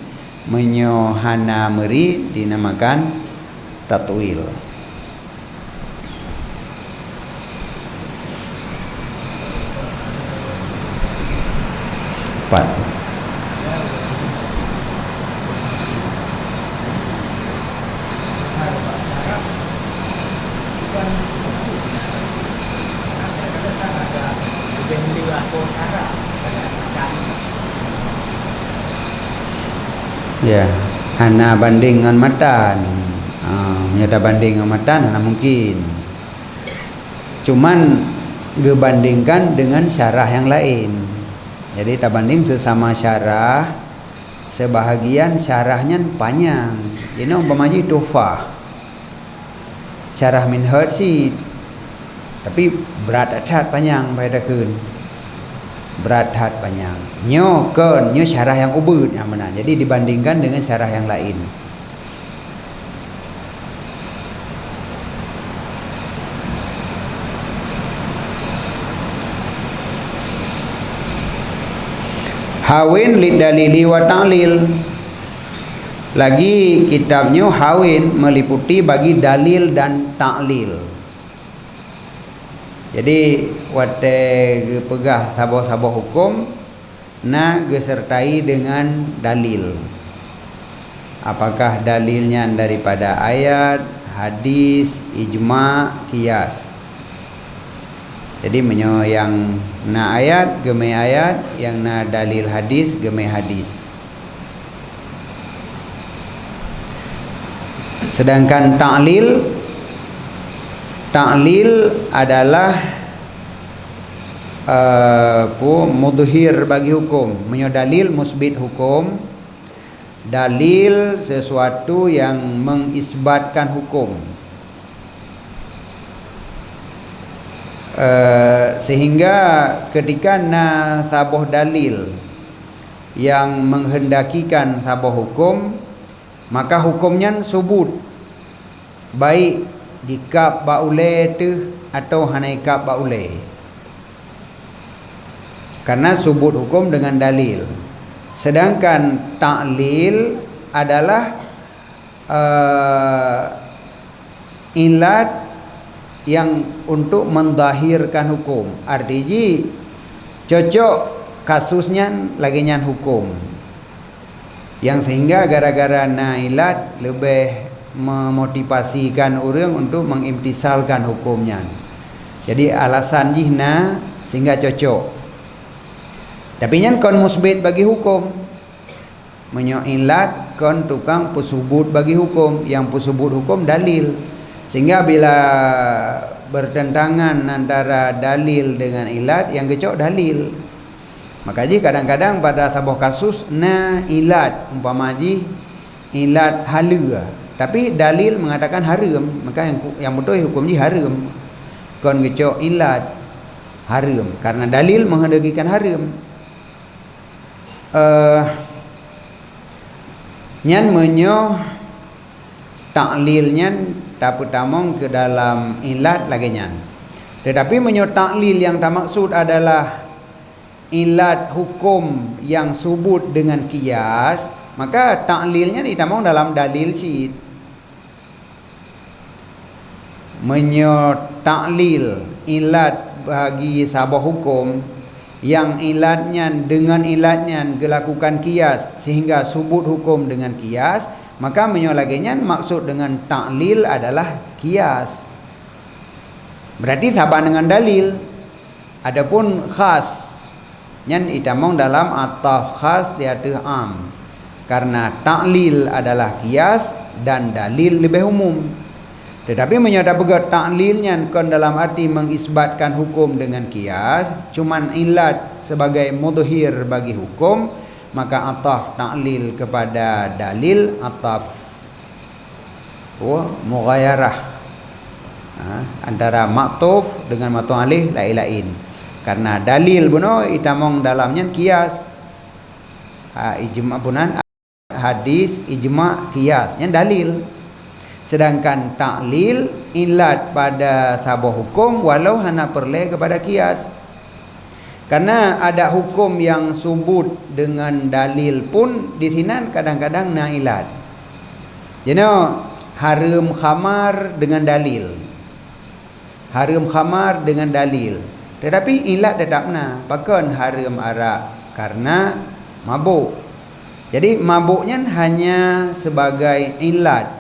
meunyoe hana meuri dinamakan tatwil. Pat. Ya, hana banding ngon matan. Ha, meunyoe tabanding ngon matan, hana mungkin. Cuman geubandingkan dengan syarah nyang laén. Jadi, tabanding seusama syarah, seubahagian syarah nyan panyang. Jinoe umpama jih Tuhfah. Syarah Minhaj cit. Tapi brat that panyang, pai takheun. Brat that panyang. Nyoe kon, nyoe syarah nyang ubit nyang meunan. Jadi, dibandingkan dengan syarah nyang laén. Hawin lid dalili wa ta'lil. Lagi kitab nyoe hawin meliputi bagi dalil dan ta'lil. Jadi, watée geupeugah saboh-saboh huköm, na geuseurtai deungon dalil. Apakah dalil nyan daripada ayat, hadis, ijma, qiyas? Jadi, meunyoe nyang na ayat, geumé ayat, nyang na dalil hadis, geumé hadis. Sedangkan ta'lil, ta'lil adalah, eh, pu-, mudhhir bagi huköm. Meunyoe dalil musbit huköm, dalil sesuatu yang mengisbatkan huköm. Eh, sehingga ketika na saboh dalil yang menghendakikan saboh huköm, maka huköm nyan subut, baik dikab bak ulée teuh atawa hana ikab bak ulée. Karena subut huköm dengan dalil. Sedangkan ta'lil adalah, eh, ilat yang untuk mendhahirkan huköm. Arti jih, cocok kasus nyan lagée nyan huköm. Yang sehingga gara-gara na ilat leubeh memotivasikan ureuëng untuk mengimtisalkan huköm nyan. Jadi, alasan jih na sehingga cocok. Tapi nyan kon musbit bagi huköm. Meunyoe ilat kon tukang peusubut bagi huköm, nyang peusubut huköm dalil. Sehingga bila bertentangan antara dalil dengan ilat, nyang geucok dalil. Maka jih kadang-kadang pada saboh kasus na ilat, umpama jih ilat haleue, tapi dalil mengatakan hareuem, maka nyang, nyang beutôi huköm jih hareuem. Kon geucok ilat hareuem, karena dalil menghendakikan hareuem. Eh, nyan meunyoe ta'lil nyan tapeutamong keu dalam ilat lagée nyan. Tetapi meunyoe ta'lil nyang tamaksud adalah ilat huköm nyang subut deungon qiyas, maka ta'lil nyan jitamong dalam dalil cit. Meunyoe ta'lil ilat bagi saboh huköm, nyang ilat nyan deungon ilat nyan geulakukan qiyas sehingga subut huköm deungon qiyas, maka meunyoe lagée nyan maksud deungon ta'lil adalah qiyas. Berarti saban deungon dalil. Adapun khas, nyan jitamong dalam ataf khas di ateueh am, karena ta'lil adalah qiyas dan dalil leubeh umum. Tetapi meunyoe tapeugah ta'lil nyan kon dalam arti mengisbatkan huköm deungon qiyas, cuman ilat sebagai mudhhir bagi huköm, maka ataf ta'lil kepada dalil ataf Wa mughayarah. Ha, antara maktuf dengan maktuf alaih laén-laén. Karena dalil bunoe jitamong dalam nyan qiyas. Ha, ijma' bunan, hadis, ijma', qiyas. Nyan dalil. Sedangkan taklil ilat pada saboh huköm walau hana peureulée keupada kias. Karena ada huköm nyang subut deungon dalil pun disinan kadang-kadang na ilat. Jinoe hareuem khamar deungon dalil. Hareuem khamar deungon dalil. Tetapi ilat teutap na. Pakon hareuem arak? Karena mabök. Jadi mabök nyan hanya sebagai ilat,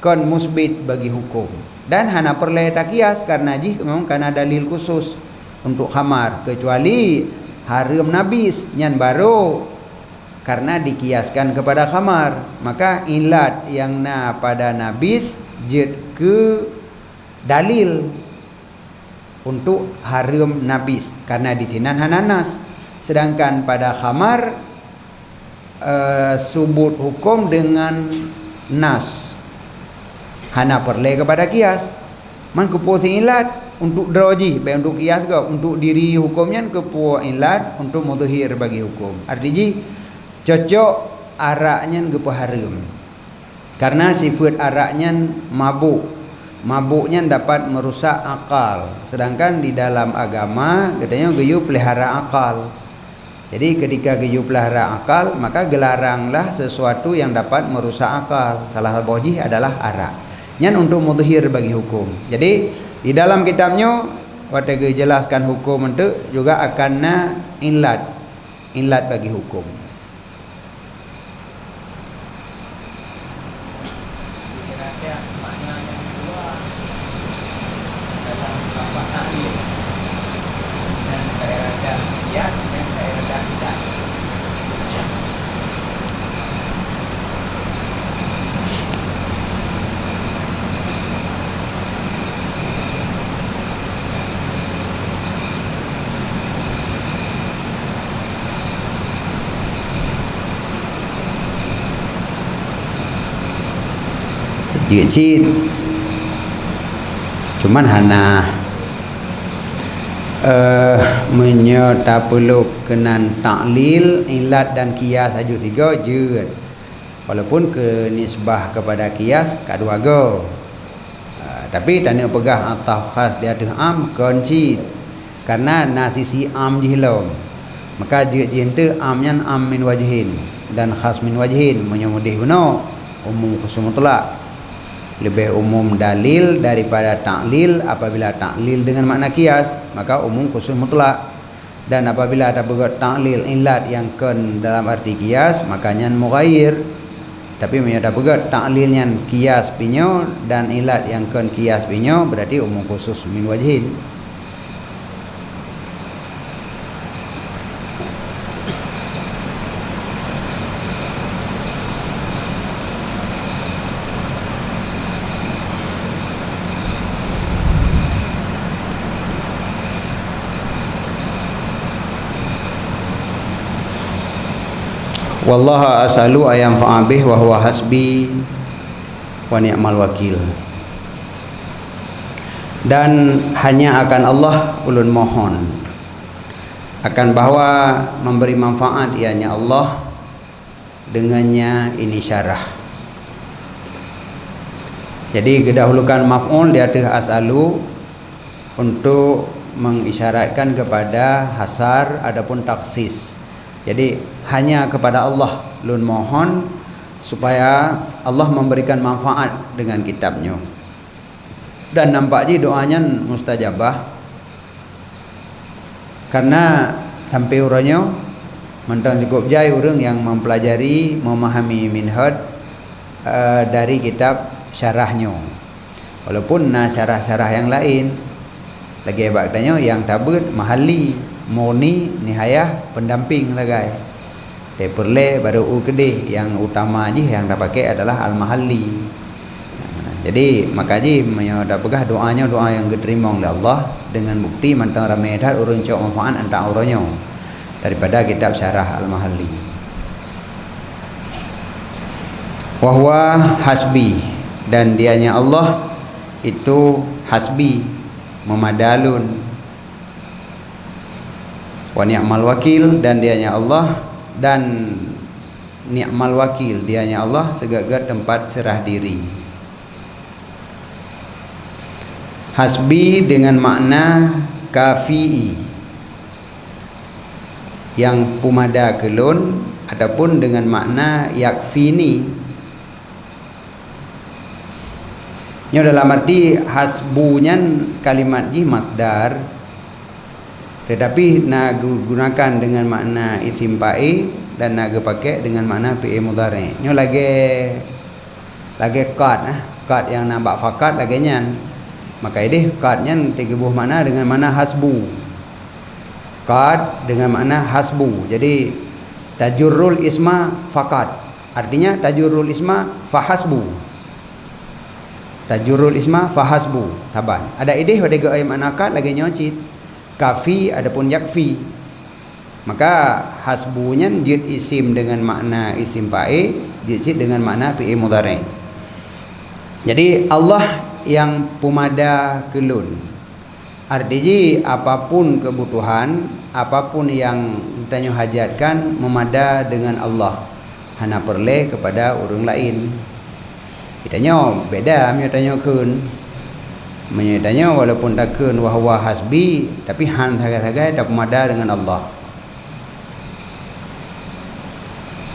kon musbit bagi huköm. Dan hana peureulée takias karena jih memang kana dalil khusus untuk khamar, kecuali hareuem nabis, nyan barô karena dikiaskan kepada khamar. Maka ilat nyang na pada nabis jeuet keu dalil untuk hareuem nabis, karena disinan hana nas. Sedangkan pada khamar, eh, subut huköm deungon nas, hana peureulée keupada kias. Man keupeue ilat? Untuk droe jih, bék untuk kias gob, untuk diri huköm nyan keupeue ilat? Untuk mudhhir bagi huköm. Arti jih, cocok arak nyan geupeuhareuem. Karena sifeuet arak nyan mabök. Mabök nyan dapat merusak akal. Sedangkan di dalam agama, geutanyoe geuyue peulihara akal. Jadi, ketika geuyue peulihara akal, maka geularanglah sesuatu yang dapat merusak akal. Salah saboh jih adalah arak. Nyan untuk mudhhir bagi huköm. Jadi, di dalam kitab nyoe, watée geujelaskan huköm eunteuk juga akan na ilat. Ilat bagi huköm. Jeuet cit. Cuman hana, eh, meunyoe tapeulop keunan taklil, ilat dan kias aju tiga jeuet. Walaupun keu nisbah kepada kias ka dua go. Ah, tapi taneuk peugah ataf khas di ateueh am kon cit. Karena na sisi am jih lom. Maka jeuet jih eunteuk am nyan am min wajhin dan khas min wajhin meunyoe mudeh bunoe umum khusus mutlak. Leubeh umum dalil daripada taklil apabila taklil dengan makna kias, maka umum khusus mutlak. Dan apabila tapeugét taklil ilat nyang kon dalam arti kias, maka nyan mughayyir. Tapi meunyoe tapeugét taklil nyan kias pinyoe dan ilat nyang kon kias pinyoe, berarti umum khusus min wajhin. Wallaha as'alu ayyanfa'a bih wa huwa hasbi wa ni'mal wakil. Dan hanya akan Allah ulôn mohon, akan bahwa memberi manfaat ianya Allah, dengannya ini syarah. Jadi, geudahulukan maf'ul di ateueh as'alu untuk mengisyaratkan kepada hasar ataupun taksis. Jadi, hanya kepada Allah lôn mohon supaya Allah memberikan manfaat dengan kitab nyoe. Dan nampak jih doa nyan mustajabah. Karena sampai uroe nyoe mantong cukup jai ureuëng nyang mempelajari, memahami Minhaj, eh, dari kitab syarah nyoe. Walaupun na syarah-syarah nyang laén, lagée bak tanyoe nyang tabeuet Mahalli, Mughni, Nihayah, Pendamping sagai. Teupeureulee barô u keudeh, nyang utama jih nyang tapaké adalah Al-Mahalli. Jadi, maka jih meunyoe tapeugah doa nyoe doa nyang geuteurimong lé Allah, deungon bukti mantong ramé that ureuëng cok manfaat antara uroe nyoe daripada kitab syarah Al-Mahalli. Wa huwa hasbi, dan dianya Allah itu hasbi, meumada lôn. Wa ni'mal wakil, dan dianya Allah, dan ni'mal wakil, dianya Allah sigoe-goe teumpat seurah diri. Hasbi dengan makna kafi'i, yang pemada keu lôn, ataupun dengan makna yakfini. Nyoe dalam arti hasbu nyan kalimat jih masdar, tetapi na gunakan dengan makna isim fa'il dan na geupakè dengan makna fi'il mudhari'. Nyoe lagèe, lagèe qad, ah, qad nyang na bak faqad lagèe nyan. Maka ideh qad nyan teugeubôh makna dengan makna hasbu. Qad dengan makna hasbu. Jadi, tajurrul isma faqad. Artinya, tajurrul isma fahasbu. Tajurrul isma fahasbu. Saban. Adak ideh pada geuai makna qad lagèe nyoe cit. Kafi ataupun yakfi. Maka, hasbu nyan jeuet isim dengan makna isim fa'il, jeuet cit dengan makna fi'il mudhari'. Jadi, Allah nyang pemada keu lôn. Arti jih, apapun keubutuhan, apapun nyang tanyoe hajatkan, meumada deungon Allah, hana peureulèe keupada ureueng laén. Geutanyoe beda meunyoe tanyoe kheun. Meunyoe tanyoe walaupun takheun wa huwa hasbi, tapi han sagai-sagai tapeumada deungon Allah.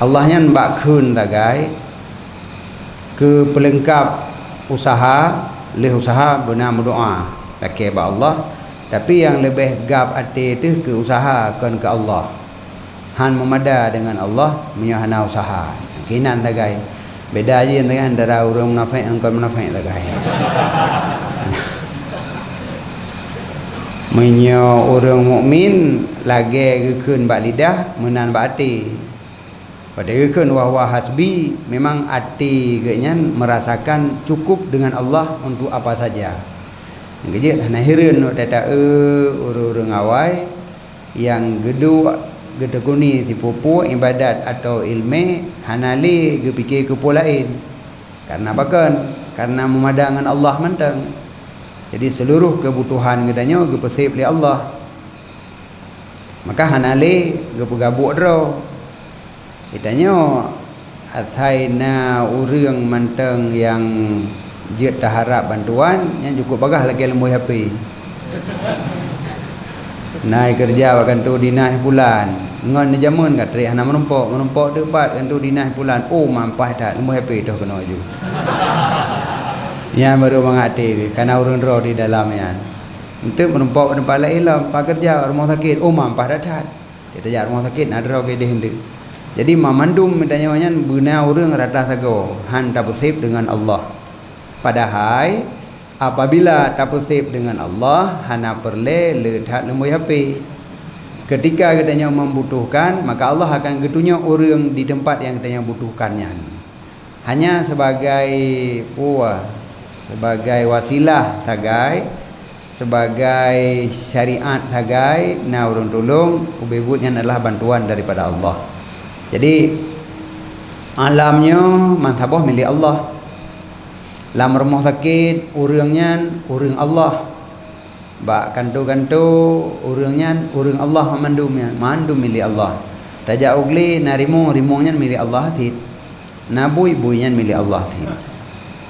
Allah nyan bak kheun sagai keu peulengkap usaha, lheueh usaha beuna meudoa lakèe bak Allah, tapi nyang leubeh gab até teuh keu usaha kon keu Allah. Han meumada deungon Allah meunyoe hana usaha. Kinan sagai. Beda jih dengan antara ureueng munafék ngon kon munafék sagai. Meunyoe ureueng mukmin lagèe geukheun bak lidah, meunan bak até. Watèe geukheun wa huwa hasbi, memang até geuh nyan meurasakan cukup dengan Allah untuk apa saja. Nyang keujeuet hana hireuen watèe taeu ureueng-ureueng awai nyang geuduek geuteukuni sipeue-peue ibadat atawa ileumèe hana lé geupike keu peue laén. Kareuna pakon? Kareuna meumada ngon Allah mantong. Jadi, seuluruh keubutuhan geutanyoe geupeusép lé Allah. Maka hana lé geupeugabuk droe. Geutanyoe asai na ureueng mantong nyang jeuet taharab bantuan, nyan cukôp bagaih lakèe lumbôi H P. Na keureuja bak kantô dinas pulan, ngon jameun ka trép hana meurumpok, meurumpok teupat kantô dinas pulan, oh, mampah that, lumbôi H P toh keunoe ju. Nyan barô mangat até, kana ureueng droe di dalam nyan. Enteuk meurumpok teumpat laén lom, pakeureuja rumoh sakét, oh, mampah that-that. Tajak rumoh sakét na droe keudeh enteuk. Jadi, mamandum geutanyoe nyan beuna ureueng rata sagoe, han tapeusép deungon Allah. Padahai, apabila tapeusép deungon Allah, hana peureulèe le that lumbôi H P. Keutika geutanyoe membutuhkan, maka Allah akan geutunyok ureueng di teumpat nyang geutanyoe butuhkan nyan. Hanya sebagai peue, sebagai wasilah sagai, sebagai syariat sagai, na ureueng tulông, ubé buet nyan adalah bantuan daripada Allah. Jadi, alam nyoe meusaboh milék Allah. Lam rumoh sakét, ureueng nyan ureueng Allah. Bak kantô-kantô, ureueng nyan, ureueng Allah mandum nyan, mandum milék Allah. Tajak u glé na rimueng, rimueng nyan milék Allah cit. Na bui, bui nyan milék Allah cit.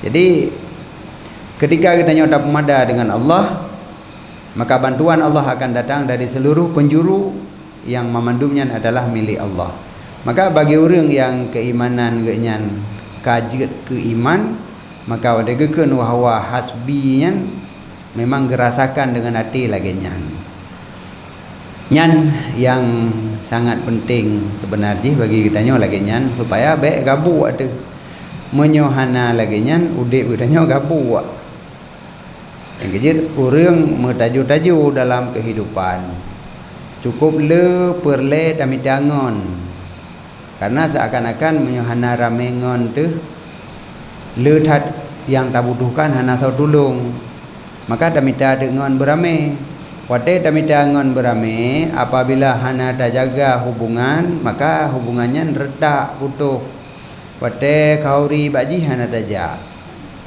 Jadi, keutika geutanyoe tapeumada deungon Allah, maka bantuan Allah akan datang dari seluruh penjuru yang mamandum nyan adalah milék Allah. Maka bagi ureueng nyang keuimanan geuh nyan ka jeuet keu iman, maka watèe geukheun wa huwa hasbi nyan memang geurasakan deungon até lagèe nyan. Nyan nyang sangat penting seubeuna jih bagi geutanyoe lagèe nyan, supaya bèk gabuk ateueh. Meunyoe hana lagèe nyan, udép geutanyoe gabuk. Nyang keujeuet, ureueng meutaju-taju dalam keuhidupan. Cukôp le peureulèe tamita ngon. Kareuna seuakan-akan meunyoe hana ramé ngon teuh, le that nyang tabutuhkan hana soe tulông. Maka tamita teuk ngon beuramé. Watèe tamita ngon beuramé, apabila hana tajaga hubungan, maka hubungan nyan reutak putôh. Watèe khauri bak jih hana tajak,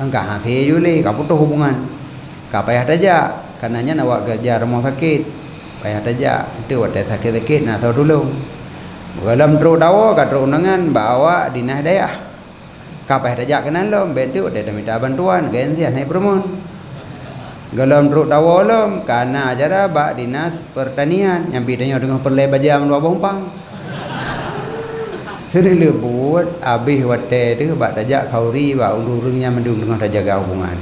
engka hasé ju lé, ka putôh hubungan. Ka payah tajak, kareuna nyan awak keureuja rumoh sakét. Payah tajak, enteuk watèe sakét-sakét na soe tulông. Gohlom trok dawa, ka trok undangan bak awak dinas dayah. Ka payah tajak keunan lom, bèk enteuk watèe tamita bantuan, geuh nyan hana peureumeun. Gohlom trok tawoe lom, ka na acara bak dinas pertanian, nyang pih tanyoe teungoh peureulée baja meudua boh umpang. Seudeh leubuet, abéh watée teuh bak tajak khauri bak ureuëng-ureuëng nyang mandum teungoh tajaga hubungan.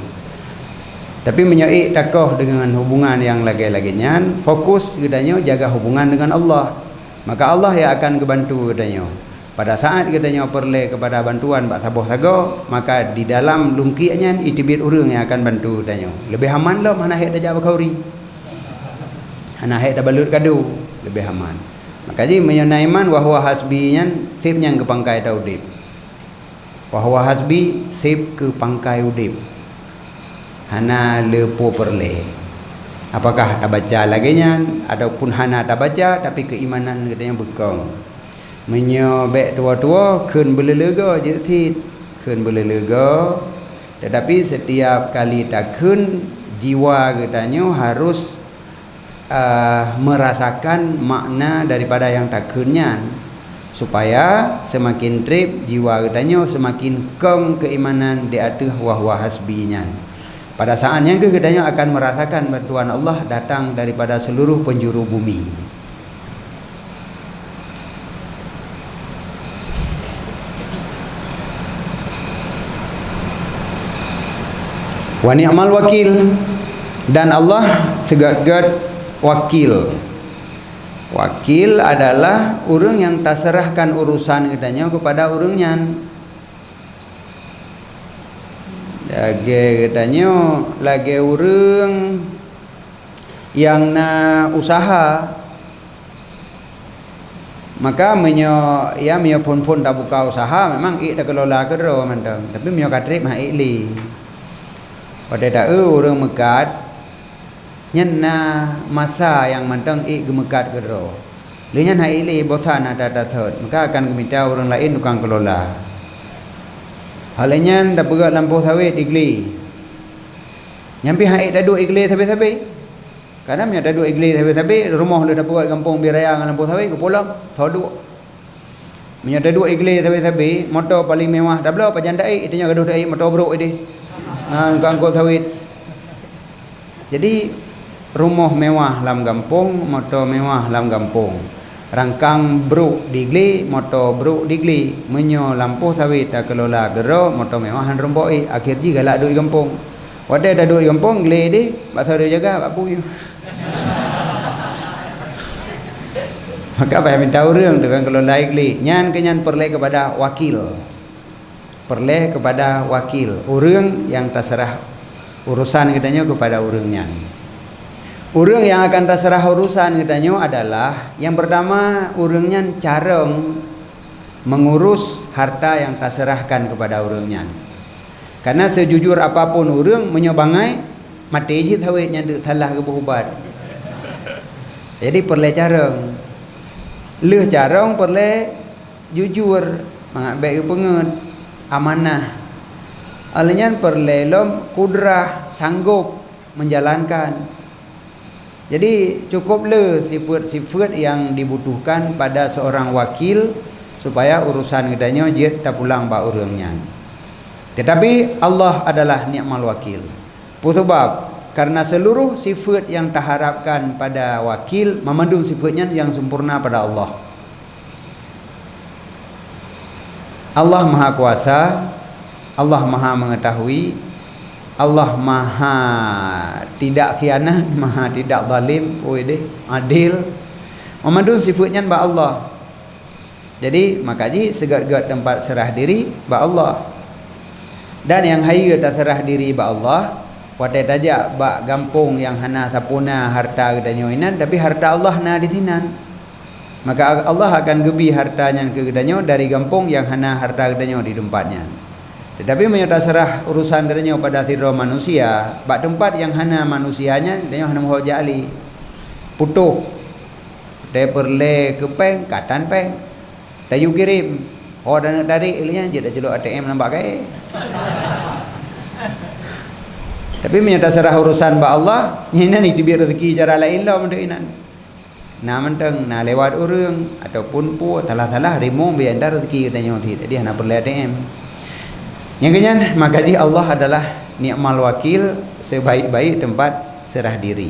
Tapi meunyoe ék takoh deungon hubungan nyang lagée-lagée nyan, fokus geutanyoe jaga hubungan deungon Allah. Maka Allah nyang akan geubantu geutanyoe. Pada saat geutanyoe peureulée keupada bantuan bak saboh sagoe, maka di dalam lungkiek nyan iteubiet ureuëng nyang akan bantu geutanyoe. Leubeh aman lom hana hék tajak bak khauri. Hana hék tabalut kado, leubeh aman. Maka jih meunyoe na iman, "Wa huwa hasbi," nyan seb nyang geupangkai ta udeb. "Wa huwa hasbi," seb keu pangkai udeb. Hana le peue peureulée. Apakah tabaca lagée nyan ataupun hana tabaca, tapi keuimanan geutanyoe beukong. Meunyoe bék tuwoe-tuwoe, kheun beuleuleue goe jeuet cit, kheun beuleuleue goe. Tetapi setiap kali takheun, jiwa geutanyoe harus, eh, merasakan makna daripada nyang takheun nyan, supaya seumaken treb jiwa geutanyoe, seumaken kong keuimanan di ateueh "Wa huwa hasbi" nyan. Pada saat nyan kheueh geutanyoe akan merasakan bantuan Allah datang daripada seluruh penjuru bumi. "Wa ni'mal wakil," dan Allah sigeut-geut wakil. Wakil adalah ureuëng nyang taseurahkan urusan geutanyoe keupada ureuëng nyan. Lagée geutanyoe, lagée ureuëng nyang na useuha, maka meunyoe, ya, meunyoe phon-phon tabuka useuha, memang ék takeulola keudroe mantong. Tapi meunyoe ka treb, han ék lé. Watée ta-eu ureuëng meukat, nyan na masa nyang mantong ék geumeukat keudroe. Lé nyan han ék lé, bosan ata-ata sot, maka akan geumita ureuëng laén tukang keulola. Hal nyan tapeugét lampôh sawét iglé. Nyan pih han ék taduek iglé sabe-sabe. Kadang meunyoe taduek iglé sabe-sabe, rumoh lheueh tapeugét gampông Biraya ngon lampôh sawét, geupulang, tho duek. Meunyoe taduek iglé sabe-sabe, moto paléng mewah tabloe, pajan taék, iteunyoe gadoh taék moto brok ideh. Ngon angkot-angkot sawét. Jadi, rumoh mewah lam gampông, moto mewah lam gampông. Rangkang brok di glé, moto brok di glé. Meunyoe lampôh sawét takeulola keudroe, moto mewah han rumpok ék, akhé jih galak duek di gampông. Watée taduek di gampông, glé deh, bak saboh jaga, bak peue. Maka payah minta ureuëng tukang keulola iglé. Nyan keuh nyan peureulée keupada wakil. Peureulée keupada wakil, ureuëng nyang taseurah urosan geutanyoe keupada ureuëng nyan. Ureuëng nyang akan taseurah urosan geutanyoe adalah, nyang peurtama, ureuëng nyan carông meungurus harta nyang taseurahkan keupada ureuëng nyan. Karena seujujur apapun ureuëng, meunyoe bangai, maté jih sawét nyan deuk salah geuboh ubat. Jadi peureulée carông. Lheueh carông peureulée jujur, mangat bék geupeungeut, amanah. Óh lheueh nyan peureulée lom kudrah, sanggob menjalankan. Jadi, cukup le sifeuet-sifeuet nyang dibutuhkan pada seorang wakil supaya urosan geutanyoe jeuet tapulang bak ureuëng nyan. Tetapi Allah adalah ni'mal wakil. Peue sabab? Karena seluruh sifeuet nyang taharapkan pada wakil, mamandum sifeuet nyan nyang sempurna pada Allah. Allah Maha Kuasa, Allah Maha Mengetahui, Allah Maha tidak khianat, Maha tidak zalim, oi deh, adil. Mamandum sifeuet nyan bak Allah. Jadi, maka jih seugét-gét teumpat seurah diri bak Allah. Dan nyang hayeue taseurah diri bak Allah, watée tajak bak gampông nyang hana sapeue na harta geutanyoe inan, tapi harta Allah na disinan. Maka Allah akan geubri harta nyan keu geutanyoe dari gampông nyang hana harta geutanyoe di teumpat nyan. Tetapi meunyoe taseurah urosan geutanyoe pada sidroe manusia, bak teumpat nyang hana manusia nyan, geutanyoe hana meuhok jak lé. Putôh. Teupeureulee keu péng, ka tan péng. Tayue kirém. Ho taneuk tarek lé nyan jeuet taculok A T M lam bak kayée. Tapi meunyoe taseurah urosan bak Allah, nyan inan jiteubiet reuzeki cara laén lom untuk inan. Na mantong, na lewat ureuëng ataupun peue, salah-salah rimueng beu jiantar reuzeki geutanyoe cit. Jadi hana peureulée A T M. Nyang keunyan, maka jih Allah adalah Ni'mal wakil, sebaik-baik tempat serah diri.